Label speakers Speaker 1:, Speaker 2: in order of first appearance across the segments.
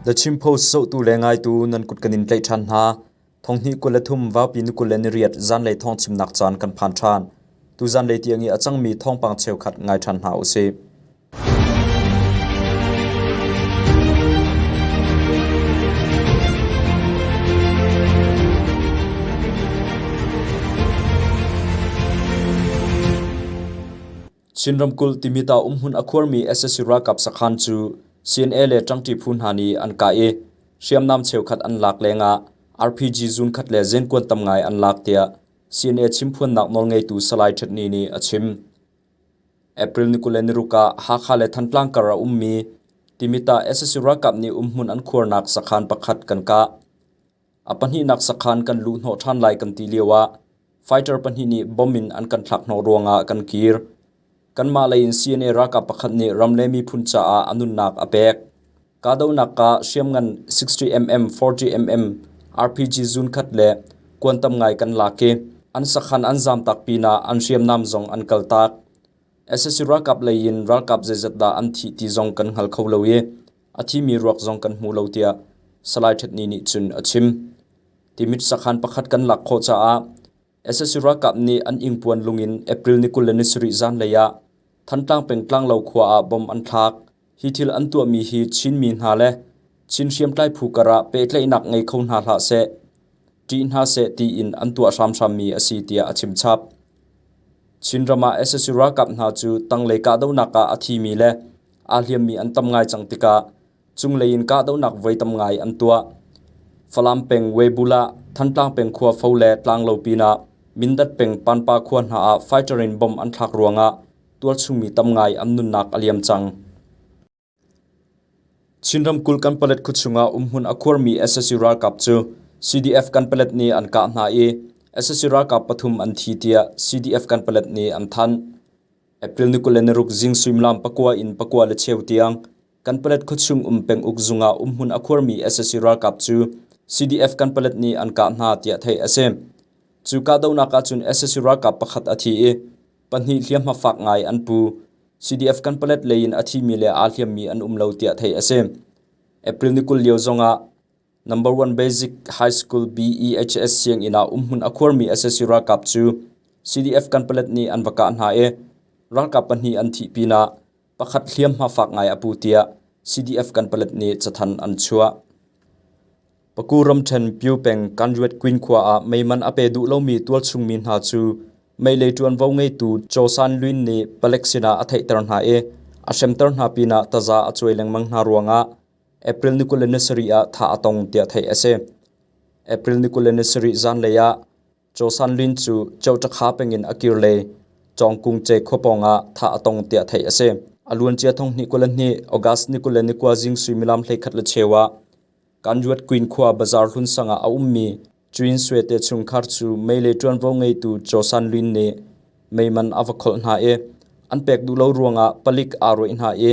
Speaker 1: The Chin Post zohtu le ngaitu nan kut kan in tlaih ṭhan hna. Thonghnih 23 vaupi ni 28 zanlei thawng chimnak caan kan phan ṭhan. Tu zanlei tiang i a cangmi thawngpang cheukhat ngai ṭhan hna usih. Chin ramkulh Timit ah umhmun a khuarmi sac ralkap sakhan cu CNA le ṭangṭi phu hna nih an kah i hriamnam cheukhat an lak lengah RPG zunkhat le zenkuan tam ngai an lak tiah CNA chimphuannak nawlngeitu Salai Htet Ni nih a chim. April ni 26 ah Hakha le Thantlang kar a ummi Timit ah sac ralkap nih umhmun an khuarnak sakhan pakhat kan kah. A pahnihnak sakhan kan luhhnawh ṭhan lai kan ti lioah fighter pahnih nih bomb in an kan thlakhnawh ruangah kan kir. Kanmah lei in CNA ralkap pakhat nih ram le miphun caah a nunnak a pek. Kahdohnak ah hriamngan 60mm, 40mm, RPG zunkhat le kuan tam ngai kan lak i an sakhan an zamtak pinah an hriamnam zong an kaltak. Sac ralkap lei in ralkap zeizat dah an thih ti zong kan hngal kho lo i a thimi ruak zong kan hmu lo tiah Salai Htet Ni nih cun a chim. Timit sakhan pakhat kan lak khawh caah sac ralkap nih an ingpuan lungin April ni 27 zanlei ah Thantlang peng Tlanglo khua ah bomb an thlak. Hi thil an tuahmi hi Chinmi hna le Chin hriamtlai phu karah pehtlaihnak ngei kho hna hlah seh, ṭih hna seh tiin an tuah hramhrammi a si tiah a chimchap. Chinram ah sac ralkap hna cu tanglei kahdohnak ah a thimi le aa hliammi an tam ngai cang tikah cunglei in kahdohnak voi tam ngai an tuah. Falam peng Weibul ah Thantlang peng khua Fo le Tlanglo pinah Mindat peng Panpa khua hna ah fighter in bomb an thlak ruangah tualchungmi tam ngai an nunnak a liam cang. Chin ramkulh Kanpalet khuachung ah umhmun a khuarmi sac ralkap cu CDF Kanpalet nih an kah hna i sac ralkap pathum an thi tiah CDF Kanpalet nih an thanh. April ni 26 zing suimilam pakua in pakua le cheu tiang Kanpalet khuachung um penguk zung ah umhmun a khuarmi sac ralkap cu CDF Kanpalet nih an kah hna tiah theih a si. Cu kahdohnak ahcun sac ralkap pakhat a thi i pahnih hliamhma fak ngai an pu. CDF Kanpalet lei in a thimi le aa hliammi an um lo tiah theih a si. April ni 20 lio zongah Number One Basic High School BEHS sianginn ah umhmun a khuarmi sac ralkap cu CDF Kanpalet nih an va kah hna i ralkap pahnih an thih pinah pakhat hliamhma fak ngai a pu tiah CDF Kanpalet nih cathanh an chuah. Paku ramṭhen Pyu peng Kanruat Queen khua ah meiman a pe duh lomi tualchung mi hna cu meilei ṭuanvo ngeitu Chaw San Lwin nih palek sinah a theihter hna i a hremter hna pinah taza a cuai lengmang hna ruangah April ni 27 ah thah a tong tiah theih a si. April ni 27 zanlei ah Chaw San Lin cu Chotakha pengin a kir le Cawngkung Ce khua pawng ah thah a tong tiah theih a si. A luancia thong hnih 22 August ni 29 zing suimilam hleikhat le cheu ah Kanruat Queen khua bazar hlun sang ah a ummi Chin Swe te chungkhar cu mei le ṭuanvo ngeitu Chaw San Lin nih meiman a va kholh hna i an pek duh lo ruangah palik aa rawih hna i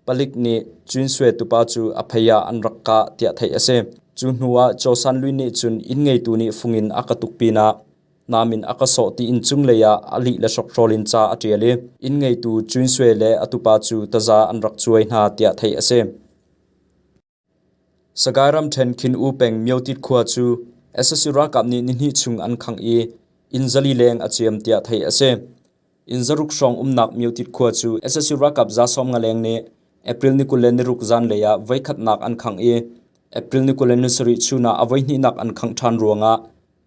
Speaker 1: Palik nih Chin Swe tupa cu a phei ah an rak kah tiah theih a si. Cu hnu ah Chaw San Lwin nih cun inn ngeitu nih fung in a ka tuk pinah nam in a ka sawh tiin cunglei ah a lih le hrokhrawl in ca a ṭial i inn ngeitu Chin Swe le a tupa cu taza an rak cuai hna tiah theih a si. Sagaing ramṭhen Khin U peng Myotit khua cu sac ralkap nih nihnih chung an khangh i inn zali leng a ciam tiah theih a si. Inn zaruk hrawng umnak Myotit khua cu sac ralkap za 50 leng nih April ni 26 zanlei ah voikhatnak an khangh i April ni 27 chun ah a voihnihnak an khangh ṭhan ruangah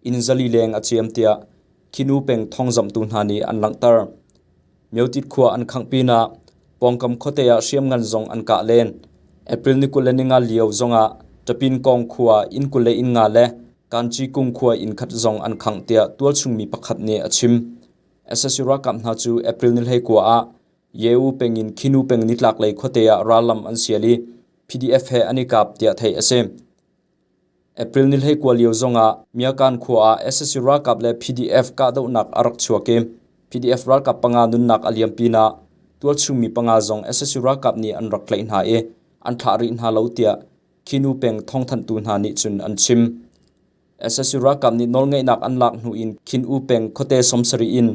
Speaker 1: inn zali leng a ciam tiah Khin U peng thawngzamhtu hna nih an langhter. Myotit khua an khangh pinah pawngkam khuate ah hriamngan zong an kah len. April ni 25 lio zongah Tapin Kong khua inn 25 le Kanci Kung khua inn khat zong an khangh tiah tualchungmi pakhat nih a chim. Sac ralkap hna cu April ni 19 ah Ye-U peng in Khinu peng nitlaklei khuate ah rallam an sial i PDF he an i kap tiah theih a si. April ni 19 lio zongah Myakan khua ah sac ralkap le PDF kahdohnak a rak chuak i PDF ralkap panga nunnak a liam pinah tualchungmi panga zong sac ralkap nih an rak tlaih hna i an thlah rih hna lo tiah Khinu peng thawngthanhtu hna nih cun an chim. Sac ralkap nih nawlngeihnak an lak hnu in Khin U peng khuate 70 in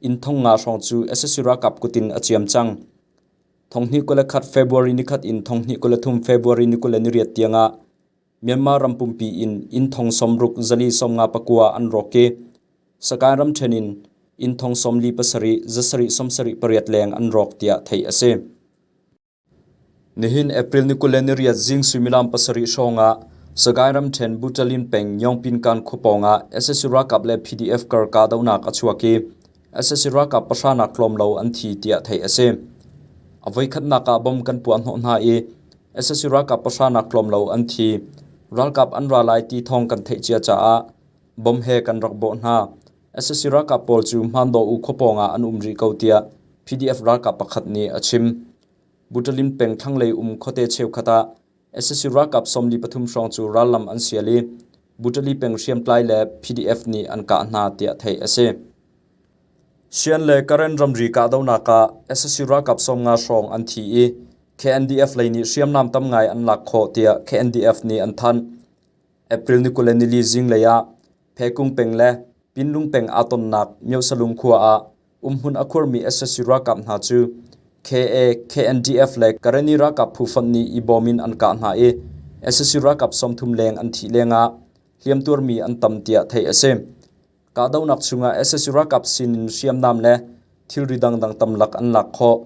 Speaker 1: inn thong nga hrawng cu sac ralkap kut in a ciam cang. 21 February nikhat in 2023 February ni 28 tiangah Myanmar ram pumpi in inn thong 60 459 an rawk i Sagaing ramṭhen in inn thong 47 778 leng an rawk tiah theih a si. Nihin April ni 28 zing suimilam 7 hrawng ah Sagaing ramṭhen Butalin peng Nyongpinkan khua pawng ah sac ralkap le PDF kar kahdohnak a chuak i sac ralkap pahra nak tlawm lo an thi tiah theih a si. A voikhatnak ah bom kan puah hnawh hna i sac ralkap pahra nak tlawm lo an thi. Ralkap an ra lai ti thawng kan theih cia caah bom he kan rak bawh hna. Sac ralkap pawl cu Hmandaw U khua pawng ah an um rih ko tiah PDF ralkap pakhat nih a chim. Butalin peng thlanglei um khuate cheukhat ah sac ralkap 43 hrawng cu rallam an sial i Butali peng hriamtlai le PDF nih an kah hna tiah theih a si. Sian le Karen ramri kahdohnak ah sac ralkap 50 hrawng an thi i KNDF lei nih hriamnam tam ngai an lak khawh tiah KNDF nih an thanh. April ni 24 zinglei ah Phekung peng le Pinlung peng aa tonnak Myosalung khua ah umhmun a khuarmi sac ralkap hna cu KA, KNDF le Karenni ralkap phu fonh nih i bawm in an kah hna i sac ralkap 30 leng an thih lengah hliamtuarmi an tam tiah theih a si. Kahdohnak chungah sac ralkap sinin hriamnam le thilri dangdang tamlak an lak khawh.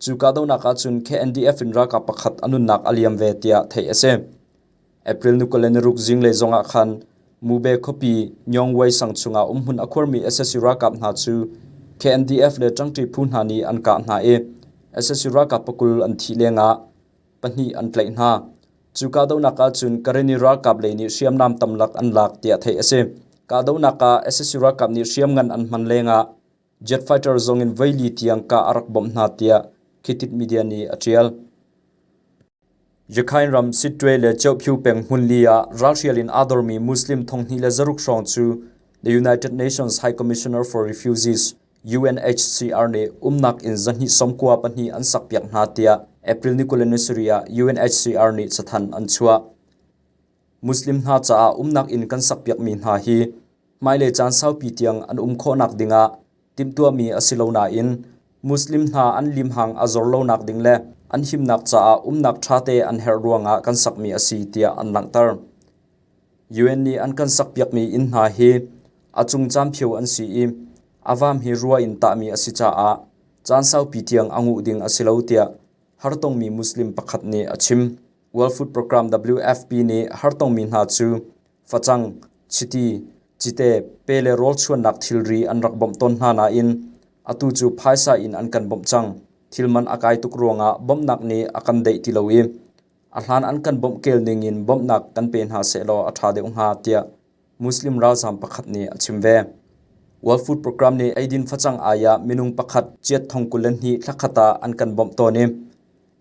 Speaker 1: Cu kahdohnak ahcun KNDF in ralkap pakhat a nunnak a liam ve tiah theih a si. April ni 26 zinglei zongah khan Mube khuapi Nyongwei sang chungah umhmun a khuarmi sac ralkap hna cu KNDF le ṭangṭi phu hna nih an kah hna i sac ralkap pakul an thih lengah pahnih an tlaih hna. Cu kahdohnak ahcun Karenni ralkap lei nih hriamnam tamlak an lak tiah theih a si. Kahdohnak ah sac ralkap nih hriamngan an hman lengah jet fighter zong in voili tiang kah a rak bawmh hna tiah Khitit Media nih a ṭial. Rakhine ram Sittwe le Kyaukphyu peng hmunli ah ralhrial in aa dormi Muslim 2600 hrawng cu the United Nations High Commissioner for Refugees UNHCR nih umnak inn 294 an sakpiak hna tiah April ni 27 ah UNHCR nih cathanh an chuah. Muslim hna caah umnak inn kan sakpiakmi hna hi hmailei caan saupi tiang an um khawhnak dingah timhtuahmi a si lo nain Muslim hna an limhang a zor lonak ding le an himnak caah umnak ṭhate an herh ruangah kan sakmi a si tiah an langhter. UN nih an kan sakpiakmi inn hna hi a cung caamphio an si i a vam hi rua in tahmi a si caah caan saupi tiang a nguh ding a si lo tiah hartongmi Muslim pakhat nih a chim. World Food Program WFP nih hartongmi hna cu facang, chiti, cite, pe le rawl chuannak thilri an rak bawmh tawn hna nain atu cu phaisa in an kan bawmh cang. Thil man a kai tuk ruangah bawmhnak nih a kan deih ti lo i a hlan an kan bawmh kel ningin bawmhnak kan pe hna sehlaw a ṭha deuh hnga tiah Muslim ralzaam pakhat nih a chim ve. World Food Program nih eidin facang ai ah minung pakhat chiat thong 22 thlakhat ah an kan bawmh tawn i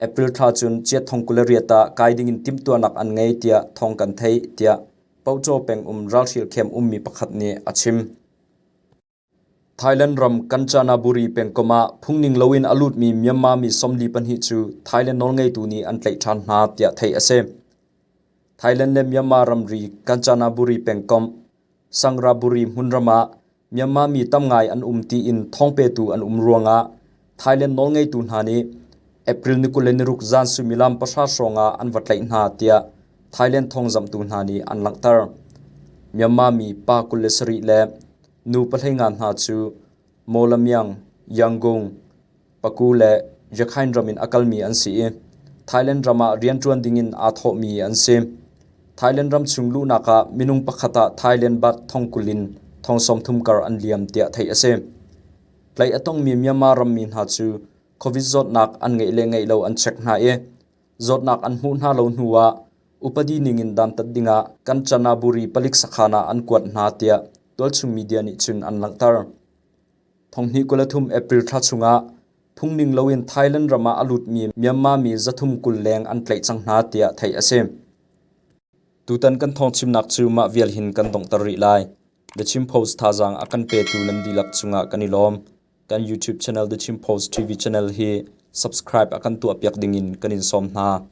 Speaker 1: April thla cun chiat thong 28 ah kai dingin timhtuahnak an ngei tiah thawng kan theih tiah Pohcaw peng um ralhrial khem ummi pakhat nih a chim. Thailand ram Kanchanaburi pengkomh ah phungning loin a lutmi Myanmar mi 42 cu Thailand nawlngeitu nih an tlaih ṭhan hna tiah theih a si. Thailand le Myanmar ramri Kanchanaburi pengkomh Sangraburi hmunram ah Myanmar mi tam ngai an um tiin thawngpetu an um ruangah Thailand nawlngeitu hna nih April ni 26 zan suimilam pahra hrawng ah an va tlaih hna tiah Thailand thawngzamhtu hna nih an langhter. Myanmar mi pa 27 le nu 15 hna cu Mawlamyang, Yangon, Paku le Rakhine ram in a kalmi an si i Thailand ram ah rianṭuan dingin aa thawhmi an si. Thailand ram chung luhnak ah minung pakhat ah Thailand baht thong 20 in thong 30 kar an liam tiah theih a si. Tlaih a tongmi Myanmar rammi hna cu COVID zawtnak an ngeih le ngeih lo an check hna i zawtnak an hmuh hna lo hnu ah upadi ningin dantat dingah Kanchanaburi palik sakhan ah an kuat hna tiah tualchung media nih cun an langhter. 2023 April thla chungah phungning loin Thailand ram ah a lutmi Myanmar mi 320 leng an tlaih cang hna tiah theih a si. Tutan kan thawngchimnak cu mah vial hin kan donghter rih lai. The Chin Post thazaang a kan petu nan dihlak cungah kan i lawm. Kan YouTube channel The Chin Post TV channel hi subscribe a kan tuahpiak dingin kan in sawm hna.